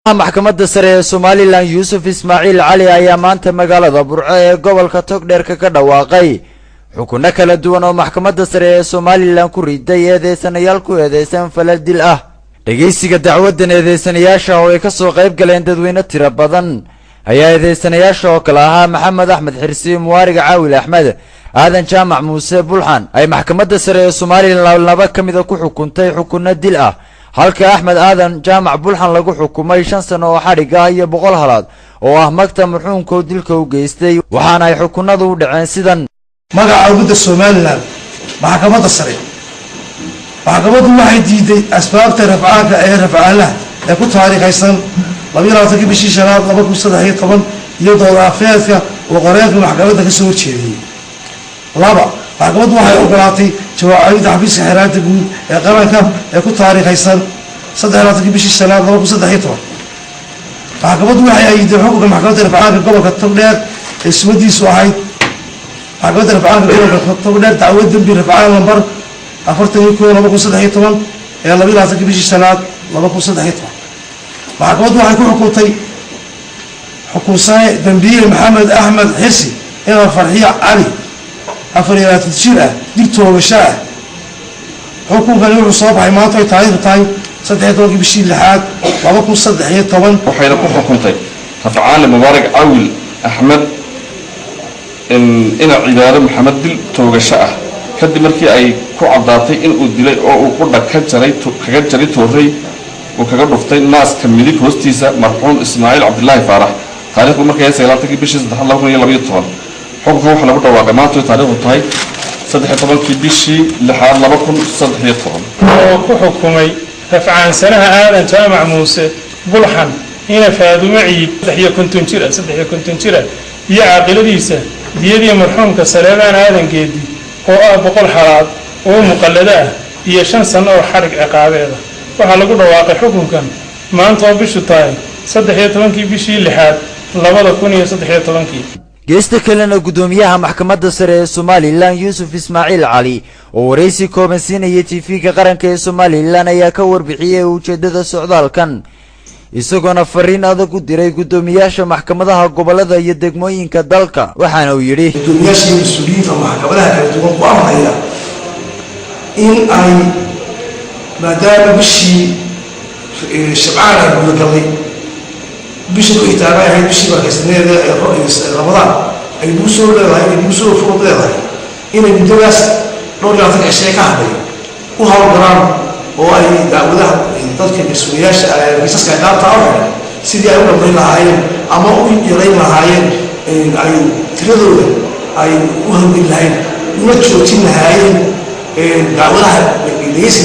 Maxkamadda sare ee Somalilan Yuusuf Ismaaciil Cali ayaa maanta magaalada Burco ee gobolka Togdheerka ka dhawaaqay xukunno kala duwan oo maxkamadda sare ee Somalilan ku riday eedeysanayaal ku eedeysan falal dil ah. Dhegeysiga dacwadan eedeysanayaasha oo ay kasoo qayb galeen dadweyne tiro badan ayaa eedeysanayaasha oo kale ahaa Maxamed Axmed Xirsi, Muwaariga Caawil Axmed, Aadan Jaamac Muuse Bulxan ay maxkamadda sare ee Somalilan laba ka mida ku xukuntay xukunno dil ah, halka Axmed Aadan Jaamac Bulxan lagu xukumay 5 sano oo xadhig ah iyo 100 halaad oo ah magta marxuumkoo dilka u geystay, waxaana ay xukunadu u dhaceen sidan. Magaca ummadda Somalilan, maxkamadda sare. Maxkamaddu waxay diiday asbaabta rafcaanka ee rafcaalaha ee ku taariikhaysan 22-kii bishii shanaad 2013 iyo dood-afeedka uu qoreenka maxkamadda kasoo horjeediyey. Laba, maxkamaddu waxay ogolaatay jawaab celinta xafiiska xeeraanta guud ee qaranka ee ku taariikhaysan 23-kii bishii shanaad 2013. Maxkamaddu waxay ayiday xukunka maxkamadda rafcaanka gobolka Togdheer ee sumadiisu ahayd maxkamadda rafcaanka gobolka Togdheer dacwad dembi rafcaan lambar 41 2013 ee 22-kii bishii shanaad 2013. Maxkamaddu waxay ku xukuntay xukunsane dambiile Maxamed Axmed Xirsi inaa Farxiyo Cali, 24 jir ah, dil toogasho ah. Xukunkani wuxuu soo baxay maanta ay taariikhdu tahay 13-kii bishii lixaad 2013. Waxayna ku xukuntay rafcaane Mubaarak Cawil Axmed ina Cibaado Maxamed dil toogasho ah, kadib markii ay ku caddaatay inuu dilay oo uu qudha ka jaray kaga jaray toorey uu kaga dhuftay naaska midig hoostiisa marxuum Ismaaciil Cabdilaahi Faarax, taarikhdu markay ahayd 9-kii bishii saddexaad 2012. Xukunkan waxaa lagu dhawaaqay maanta oy taarikhdu tahay 13-kii bishii lixaad 2013. Oo ku xukumay rafcaansanaha Aadan Jaamac Muuse Bulxan ina Faadumo Ciid, 53 jir ah, 53 jir ah, iyo caaqiladiisa diyadii marxuumka Saleebaan Aadan Geedi oo ah 100 halaad oo muqallado ah iyo 5 sano oo xadhig ciqaabeeda. Waxaa lagu dhawaaqay xukunkan maanta oo bishu tahay 13-kii bishii lixaad 2013-kii. Geesta kalena, guddoomiyaha maxkamadda sare ee Somalilan Yuusuf Ismaaciil Cali oo waraysi kooban siinayay TV-ga qaranka ee Somalilan ayaa ka warbixiyey ujeeddada socdaalkan, isagoona fariin adag u diray guddoomiyaasha maxkamadaha gobolada iyo degmooyinka dalka, waxaana uu yidhi: Guddoomiyaasha iyo mas-uuliyiinta maxkamadaha kala duwan ku amraya in ay, maadaama bishii Shabcaan ay gudagallay, bishii ku xigtaabay ahayd bishii barkaysaneeda ee Ramadaan ay nagu soo leedahay, ay nagu soo food leedahay, inay muddadaas dhowr iyo labaatan cishe ka hadlay u hawlgalaan oo ay dacwadaha dadka garsugayaasha kiisaska ciqaabta u xiran sidii ay u dhammayn lahaayeen ama u yarayn lahaayeen, ay tiradooda ay u hawgeli lahayn una joojin lahaayeen dacwadaha dhegeysi.